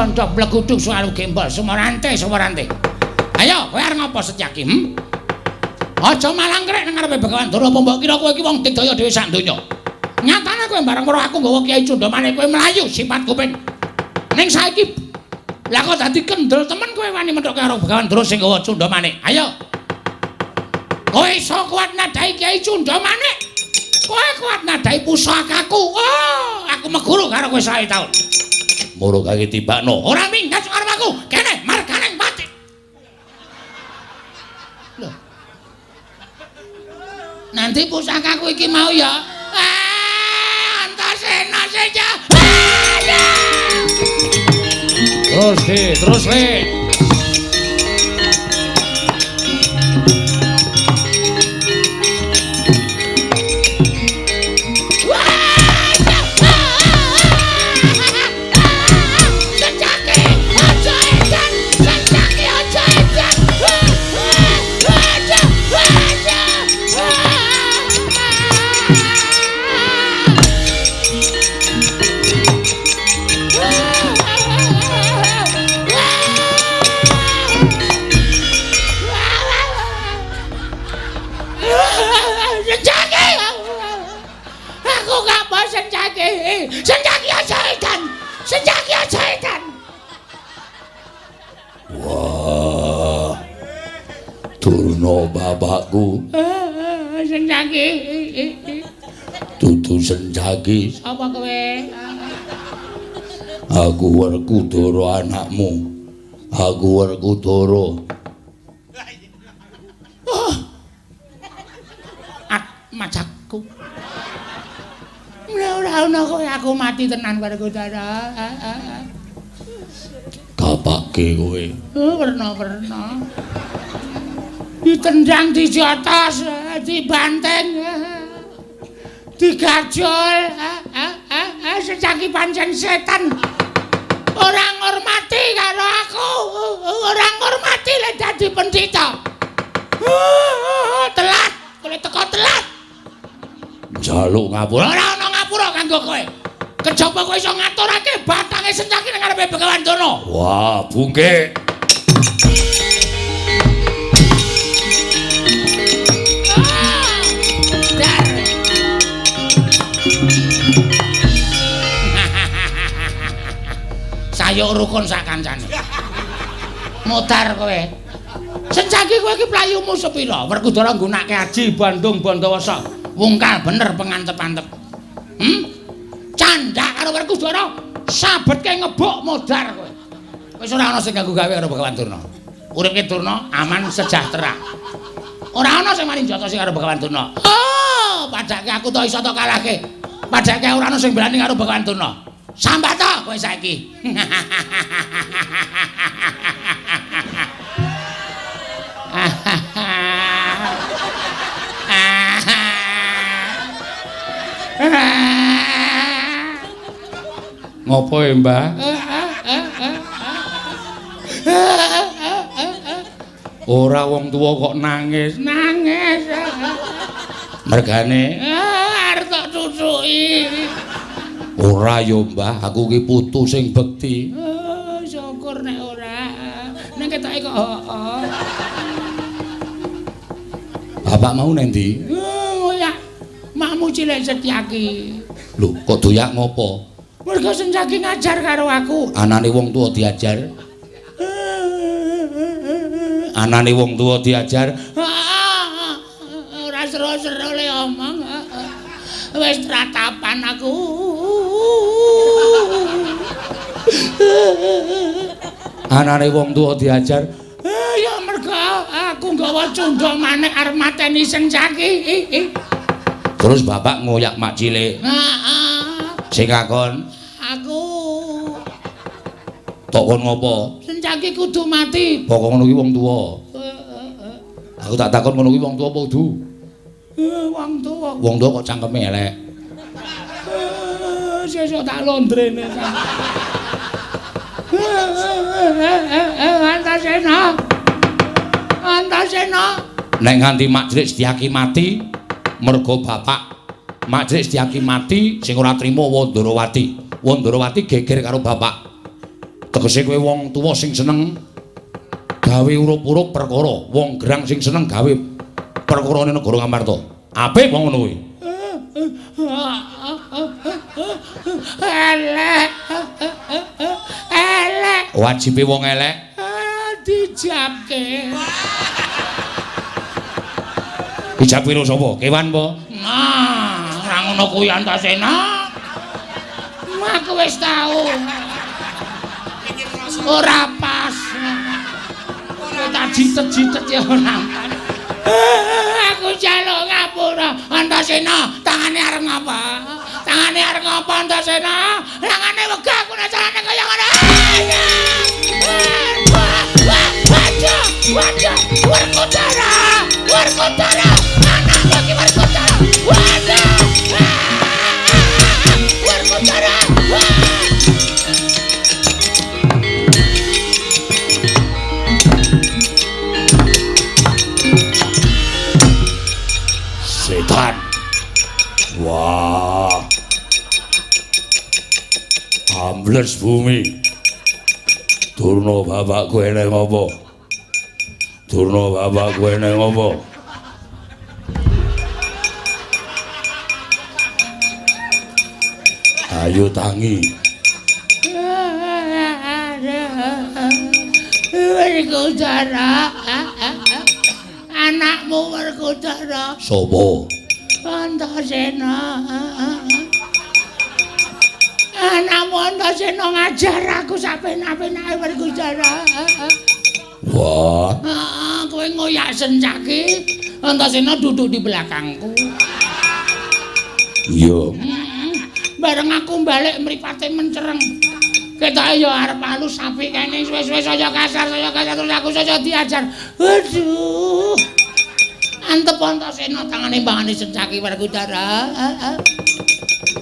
Gandha bleguduk suwalu gembol sumorante sumorante. Ayo, kowe arep ngopo Setyaki? Hmm? Aja malangkrek nang ngarepe Begawan Durna, apa mbok kira kowe iki wong digdaya dhewe sak donya. Nyatane kowe bareng weruh aku nggawa Kyai Cundamane kowe mlayu sifat kuping. Ning saiki lah kok dadi kendel temen kowe wani methoke karo Begawan Durna sing nggawa Cundamane. Ayo. Kowe iso kuat nadai Kyai Cundamane. Kowe kuat nadai pusakaku. Oh, aku meguru karo kowe 100 taun. Moro kaki tibakno. Ora minggat karo aku. Kene marganing pati. Loh. Nanti pusakaku iki mau ya. Ah, Antasena saja. Terus, Di, terus, Le. Sencaki, aja edan. Sencaki, aja edan. Aja, aja. Sencaki. Aku gak mau Sencaki. Sencaki aja edan. Sencaki aja edan. Wah. Durna bapakku, Sencaki. Dudu Sencaki. Apa kowe? Aku Werkudara anakmu. Aku Werkudara. Oh. At majakku. Ora ora ono kowe aku mati tenan Werkudara. Kapake kowe. Oh, werna-werna. Ditendang dijotos, dibanting, digajol. Sencaki pancen setan. Ora ngurmati karo aku, ora ngurmati lek dadi pendhita. Telat, kowe teko telat. Njaluk ngapura. Ora ana ngapura kanggo kowe. Kejaba kowe iso ngaturake batange Sencaki nang ngarepe Begawan Durna. Wah, bungke. Dar. Sayuk rukun sak kancane. Modar kowe. Sencaki kowe iki playumu sepira? Werkudara nggunakake aji Bandung Bandawasa. Wungkal bener pengantep-antep. Hmm? Candhak karo Werkudara sabetke ngebuk modar kowe. Wis ora ana sing ganggu gawe karo Begawan Durna. Uripke Durna aman sejahtera. Ora ana sing wani njotosi karo Begawan Durna. Oh, padake aku to iso to kalahke. Padake ora ana sing berani karo Begawan Durna. Sambat to kowe saiki. Ngopo e, Mbah? Ora wong tuwa kok nangis. Nangis. Mergane arep tak cucuki. Ora yo, Mbah, aku ki putu sing bekti. Oh, syukur nek ora. Nek ketoke kok heeh. Bapak mau nendi? Oh, ya. Makmu cilik Setyaki. Lho, kok doyak ngopo? Mergo Sencaki ngajar karo aku. Anane wong tuwa diajar. Anane wong tuwa diajar. Ora seru-seru le omong. Wis tratapan aku. Anane wong tuwa diajar. Ya mergo aku nggawa cundha manik arep mateni Sencaki. Terus bapak ngoyak mak cilik. Heeh. Sing ngakon aku. Tok kon ngopo? Sencaki kudu mati. Pokok ngono ki wong tuwa. Aku tak takon ngono ki wong tuwa apa kudu? Wong tuwa. Wong tuwa kok cangkeme elek. Sesuk tak londrene. Antasena. Antasena. Nek nganti mak cilik Setyaki mati mergo bapak mak cilik Setyaki mati sing ora trima Wandarawati. Wandarawati geger karo bapak. Tegese kowe wong tuwa sing seneng gawe urup-urup perkara, wong gerang sing seneng gawe perkarane negara Ngamarta. Apik wong ngono kuwi. Elek. Elek. Wajibe wong elek dijabke. Dijab karo sapa? Kewan apa? Nah, ora ngono kuwi Antasena. Aku wis tau. Ora pas. Kowe tak jitet-jitet ya ora. Aku njaluk ngapura Antasena, tangane arep ngapa? Tangane arep ngapa Antasena? Tangane wegah aku nek carane kaya ngono. Waduh, waduh, Werkudara, Werkudara, anakku iki Werkudara. Waduh. Werkudara. Setan. Wah. Ambles bumi. Durna bapakku eneng apa? Durna bapakku eneng apa? Ayo tangi. Werkudara. Anakmu Werkudara. Sopo? Antasena. Anakmu Antasena ngajar aku sapenak-penake Werkudara. Wah. Heeh, kowe ngoyak Sencaki, Antasena duduk di belakangku. Iya. Bareng aku balik mripate mencereng. Ketoke ya arep halus apik kene suwe-suwe saya kasar terus aku saya diajar. Aduh. Antep Antasena tangane mbangane Sencaki Werkudara.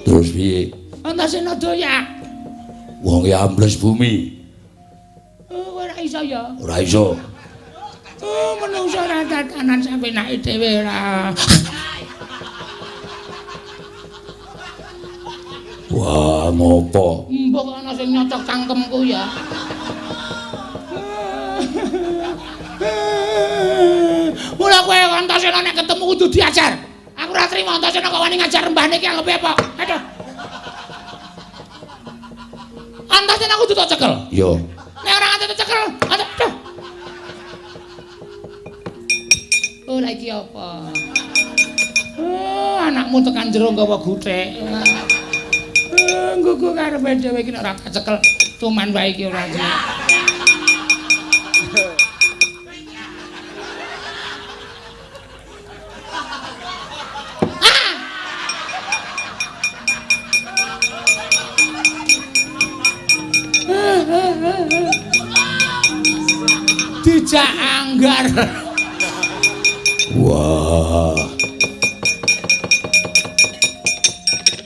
Terus piye? Antasena doyak. Wong ambles bumi. Oh, ora iso ya. Ora iso. Oh, menungso ora tatanan sampe nake dhewe ora. Wah, ngopo? Mbok ana sing nyocok cangkemku ya. Mula kowe Antasena nek ketemu kudu diajar. Aku ora trimo Antasena kok wani ngajar mbahne iki anggepe apa? Aduh. Antasena kudu tak cekel. Iya. Nek ora nganti tak cekel, aduh. Oh, lha iki apa? Oh, anakmu tekan jero nggawa guthek. Nggugu karepe dhewe iki nek ora tak cekel, tuman wae iki ora. Dijak anggar. Wah.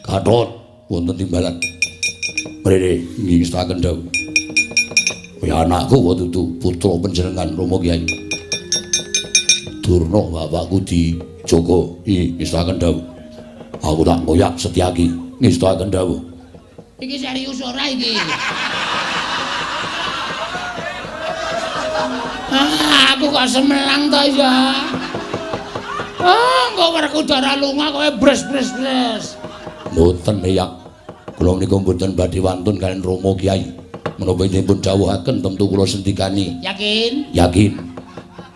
Gatot wonten timbalan. Mrene ngestaken dawuh. Kuwi anakku kok dudu putra panjenengan Rama Kyai. Durna bapakku dijaga. Ngestaken dawuh. Aku tak ngoyak Setyaki. Ngestaken dawuh. Iki serius ora iki? Ah, aku kok semelang to ya. Ah, kok Werkudara lunga kowe bres-bres-bres. Mboten ya. Kula menika mboten badhe wantun kaliyan Rama Kyai. Menapa dipun dawuhaken tentu kula sendikani. Yakin? Yakin.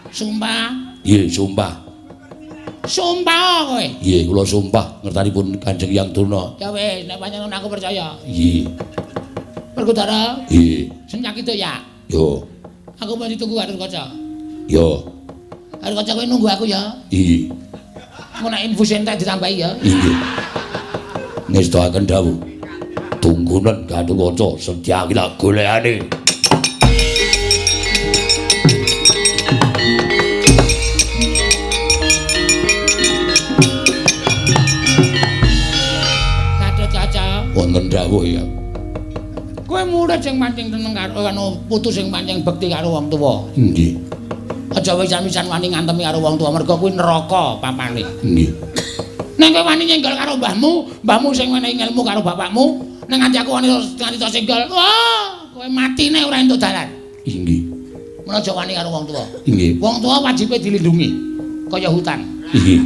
Sumpah? Nggih, sumpah. Sumpah kowe? Nggih, kula sumpah ngertanipun Kanjeng Hyang Durna. Ya wis, nek pancen aku percaya. Nggih. Werkudara? Nggih. Senyaki to ya? Yo. Aku mau ditunggu Gatot Kaca. Yo. Gatot Kaca kowe nunggu aku ya. Nggih. Engko nek infus entek ditambahi ya. Nggih. Ngestakaken dawuh. Tunggunen Gatot Kaca Setyaki lak golekane. Gatot Kaca. Wonten dawuh ya. Kowe murid sing pancen seneng karo anu putu sing pancen bekti karo wong tuwa. Nggih. Aja wisan-wisan wani ngantemi karo wong tuwa mergo kuwi neraka papane. Nggih. Nek kowe wani nyenggol karo mbahmu, mbahmu sing menehi ilmu karo bapakmu, nek nganti aku wani nganti tok senggol, wah, kowe matine ora entuk dalan. Inggih. Mula aja wani karo wong tuwa. Inggih. Wong tuwa wajibe dilindungi kaya hutan. Inggih.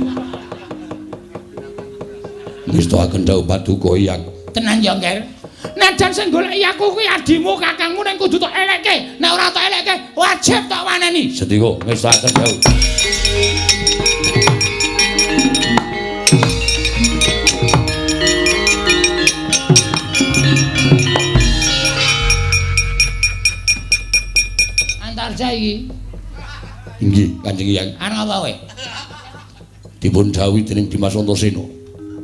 Ngestoaken dawuh paduka Hyang. Tenan ya, Ngger. Najan sing goleki aku kuwi adimu, kakangmu ning kudu tok elekke. Nek ora tok elekke, wajib tok waneni. Sedika ngestoaken dawuh. Antarja iki. Inggih, Kanjeng Hyang. Arep apa kowe? Dipun dawuhi dening Dimas Antasena.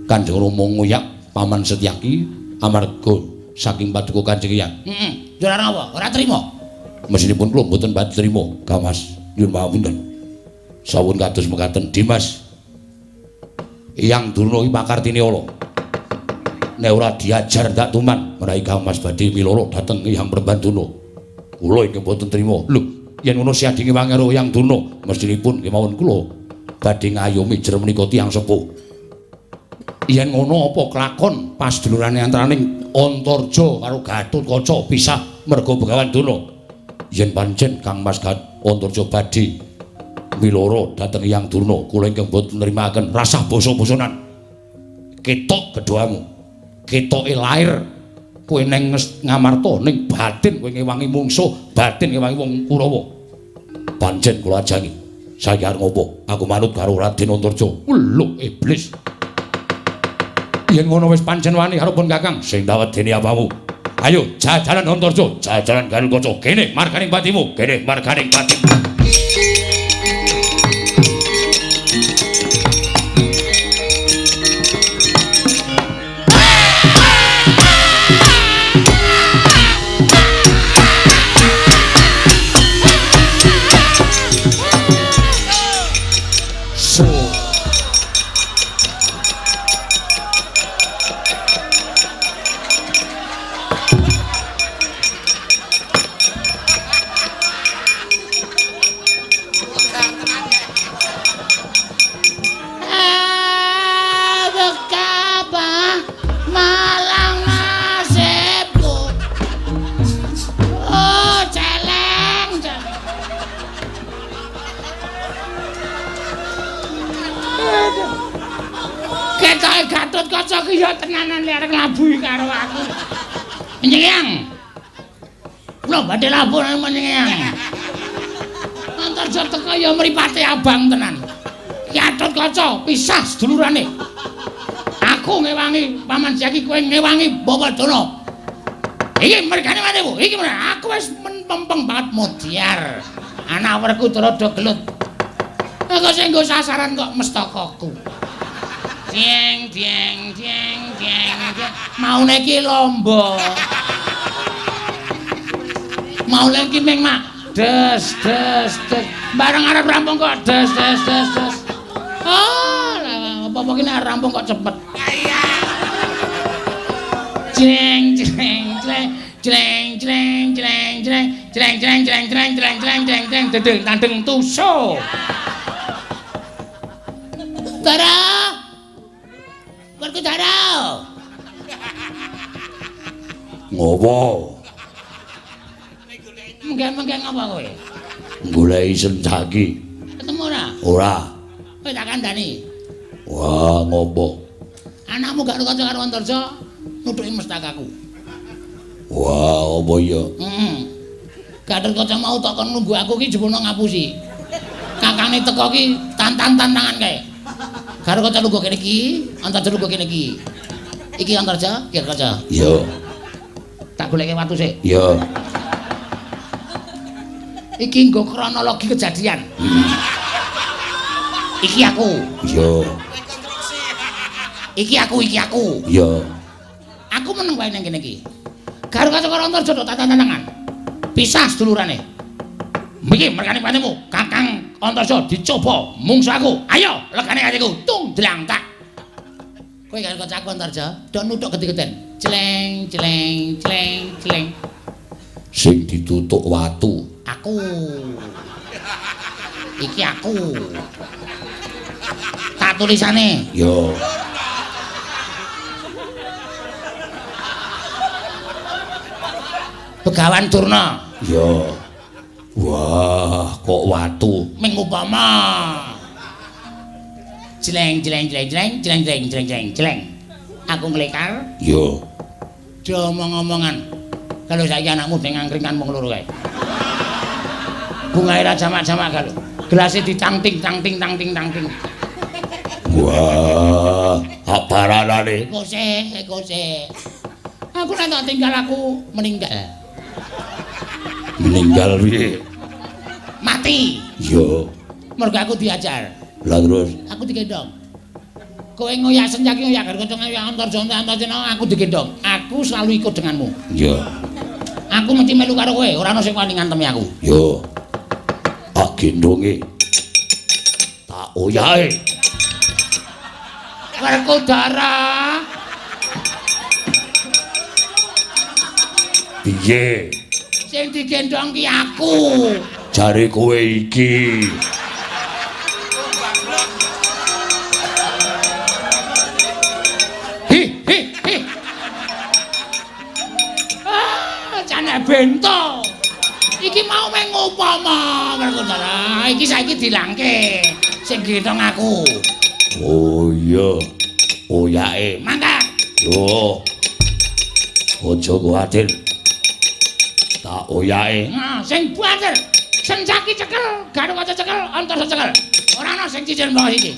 Kanjeng Rama ngoyak Paman Setyaki amarga saking paduka Kanjeng Hyang. Heeh. Yo ora apa? Ora trima. Mesinipun kula mboten badhe trima, Kang Mas. Nyuwun pangapunten. Sawun kados mekaten Dimas. Hyang Durna iki pakartine ala. Nek ora diajar ndak tuman menawi Kang Mas badhe miloro dhateng Hyang Prembanduna. Kula ingkang mboten trima. Lho, yen ngono siadinge wangi karo Hyang Durna, mestinipun kemawon kula badhe ngayomi jer menika tiyang sepuh. Yen ngono apa kelakon pasdulurane antaraning Antarja karo Gatotkaca pisah merga Begawan Durna. Yen pancen Kang Mas Antarja badhe miloro dhateng Hyang Durna, kula ingkang mboten nrimakaken rasah basa-basanan. Ketok gedhamu. Ketoke lair kowe neng Ngamarta ning batin kowe ngewangi mungsuh, batin ngewangi wong Kurawa. Pancen kula ajangi. Saiki arep ngopo? Aku manut karo Raden Antarja. Lho iblis. Yen ngono wis pancen wani karo pun Kakang sing tawedeni apamu. Ayo jajaran Antarja, jajaran Gatotkaca. Kene marganing patimu, kene marganing patimu. Antarja teka ya mripate abang tenan. Gatotkaca pisah sedulurane. Aku ngewangi Paman Setyaki, kowe ngewangi Bapak Durna. Iki mergane matimu. Iki aku wis mempeng banget modiar. Anak Werkudara do gelut. Aku sing nggo sasaran kok mestakaku. Jeng jeng jeng jeng. Maune iki lomba. Maune iki ming mak des des des. Bareng arep rampung kok des des des des. Oh, apa-apa ki nek rampung kok cepet. Jeng jeng jeng jeng jeng jeng jeng jeng jeng jeng jeng jeng jeng jeng jeng dedeng tandeng tuso. Dara. Werkudara. Ngopo? Menggeng-menggeng apa kowe? Goleki Setyaki. Ketemu ora? Ora. Kowe tak kandhani. Wah, ngopo? Anakmu gak kanca karo Antarja nutuki mestakaku. Wah, apa ya? Heeh. Gatotkaca mau tok kon nunggu aku ki jebul ngapusi. Kakange teko ki tantang-tantangan kae. Karo kanca lungguh kene iki, Antarja lungguh kene iki. Iki Antarja, iki Kaca. Iya. Tak goleke watu sik. Iya. Iki nggo kronologi kejadian. Iki aku. Iya. Iki aku, iki aku. Iya. Aku meneng wae nang kene iki. Karo kanca karo Antarja do tantang-tantangan. Pisah sedulurane. Iki merkane patimu, Kakang Antarja dicoba mungsu aku. Ayo, legane atiku, tung dlang tak. Kowe karo kancaku Antarja, do nuthuk gede-geden. Cleng cleng cleng cleng. Sing ditutuk watu. Aku. Iki aku. Tak Pak tulisane. Yo. Begawan Durna. Yo. Wah, kok watu. Ming upama. Jleng jleng jleng jleng jleng jleng jleng jleng jleng. Aku nglekar. Yo. Do omong-omongan. Kalau saiki anakmu deng angkringan wong loro kae. Bungae ra jamak-jamak kalau. Gelase ditangting tangting tangting tangting. Wah, aparanane. Kose, kose. Aku nek tak tinggal aku meninggal. Meninggal piye? Mati. Yo. Mergo aku diajar. Lah terus aku digendong. Kowe ngoyak Setyaki ngoyak Garuda ngoyak Antarjana Antarjana aku digendong. Aku selalu ikut denganmu. Yo. Aku mesti melu karo kowe, ora ana sing wani ngantemi aku. Yo. Tak gendonge. Tak oyahe. Werkudara. Piye? Sing digendong ki aku. Jare kowe iki. Hi hi hi. Ah, jane bento. Iki mau meng upama Werkudara. Iki saiki dilangke. Sing gendong aku. Oh iya. Oyake. Mangkat. Yo. Aja kuwatir. Tak oyake. Nah, sing banter. Sencaki cekel, Garuda cekel, Antarja cekel. Ora ana sing cicil mbok iki.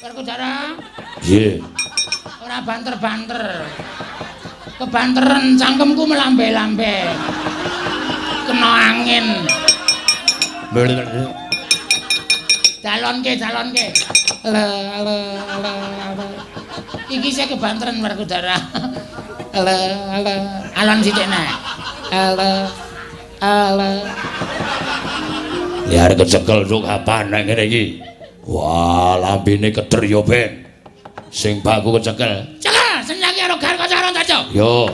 Werkudara. Nggih. Ora banter-banter. Kebanteren cangkemku melambe-lambe. Kena angin. Dalonke, dalonke. Le le le le. Iki sing kebanteren Werkudara. Le le. Alon sithik nek. Le le. Ya arep kecekel sok kapan nek ngene iki. Wah, lambene keder ya ben. Sing baku kecekel. Cekel, Senyaki karo Garuda karo Antarja. Yo.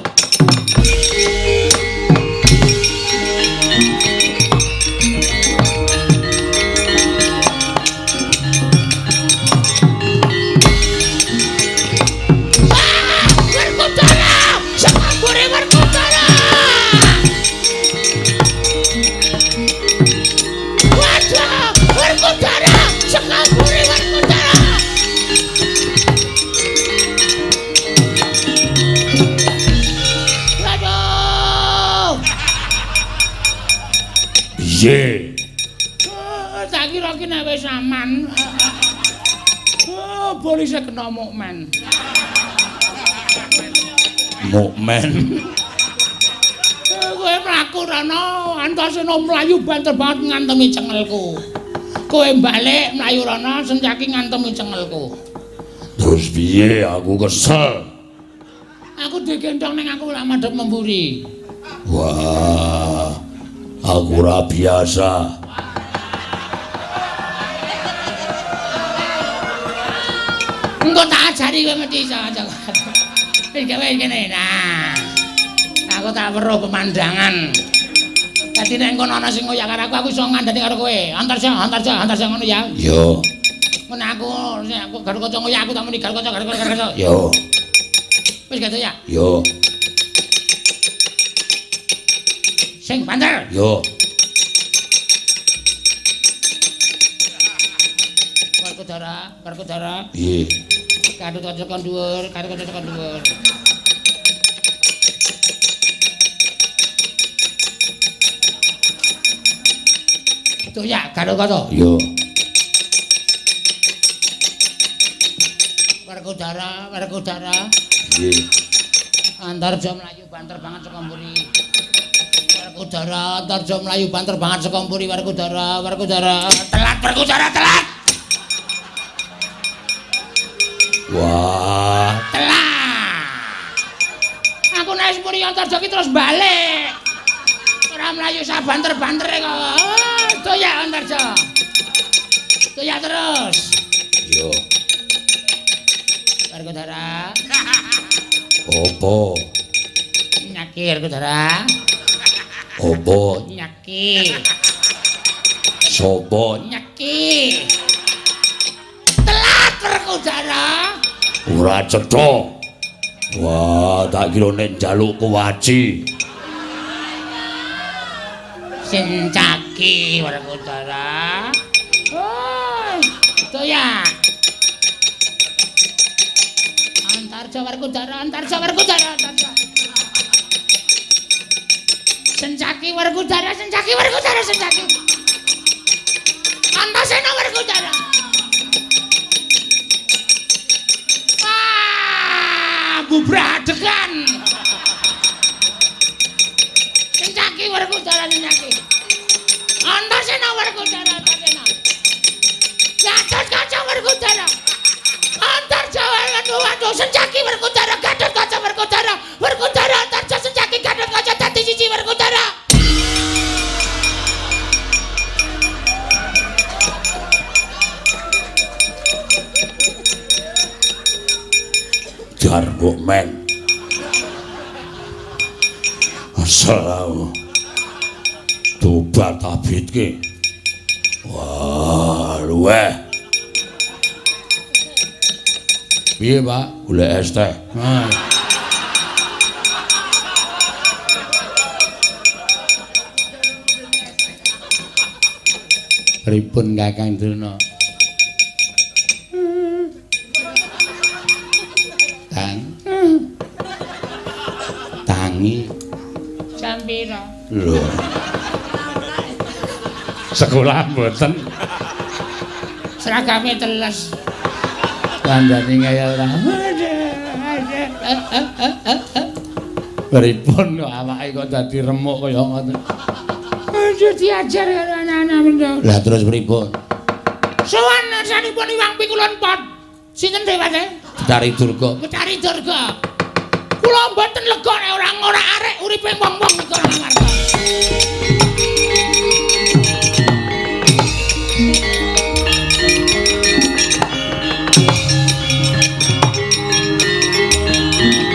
Piye? Tak kira ki nek wis aman. Oh, polisi kena mukmen. Mukmen. Kowe mlaku rono, Antasena mlayu banter banget ngantemi cengelku. Kowe balik mlayu rono, Sencaki ngantemi cengelku. Terus piye? Aku kesel. Aku digendong ning aku lak madhep memburi. Wah. Aku ora biasa. Engko tak ajari kowe mesti iso aja. Wis gawe kene. Nah. Aku tak weruh pemandangan. Dadi nek engko ana sing ngoyak karo aku, aku iso ngandani karo kowe. Antarja, Antarja, Antarja ngono ya. Yo. Ngono aku nek aku karo kaca ngoyak aku tak muni karo kaca karo kaca. Yo. Wis gitu ya. Yo. Sing banter. Yo. Werkudara, Werkudara. Piye? Kadut kaca kon dhuwur, kadut kaca kon dhuwur. Tuh ya, kadut kaca. Yo. Werkudara, Werkudara. Piye? Antarja mlayu banter banget saka mburi. Werkudara, Antarja mlayu banter banget saka mburi. Werkudara, Werkudara. Telat Werkudara, telat. Wah, telat. Aku nek mburi Antarja ki terus balik. Ora mlayu sak banter-bantere kok. Oh, doyak Antarja. Doyak terus. Yo. Werkudara. Opo? Nyaki Werkudara. Apa? Nyaki. Sopo? Nyaki. Telat Werkudara. Ora cetha. Wah, tak kira nek njaluk kuwaci. Sencaki Werkudara. Oh, itu ya. Antarja Werkudara, Antarja Werkudara, Antarja. Sencaki Werkudara, Sencaki Werkudara, Sencaki. Antasena Werkudara. Wah, bubradegan. Sencaki Werkudara, Sencaki. Antasena Werkudara, Antasena. Gatotkaca Werkudara. Antarja Werkudara, Sencaki Werkudara, Gatotkaca Werkudara, Werkudara Antarja Sencaki Gatotkaca dadi siji Werkudara. Jarwo men. Asal tobat abitke. Wah, luweh. Piye, Pak? Golek es teh. Pripun Kakang Durna? Tang. Tangi. Jam pira? Lho. Sekolah mboten. Seragame teles. Kandhane ngeyel ora. Pripun kok awake kok dadi remuk kaya ngoten. Aja diajar karo anak-anak mendo. Lah terus pripun? Sowan ngersanipun Iwang Pikulun Pot. Sinten dheweke? Betari Durga. Betari Durga. Kula mboten lega nek ora ngorak-arek uripe wong-wong negara Ngamarta.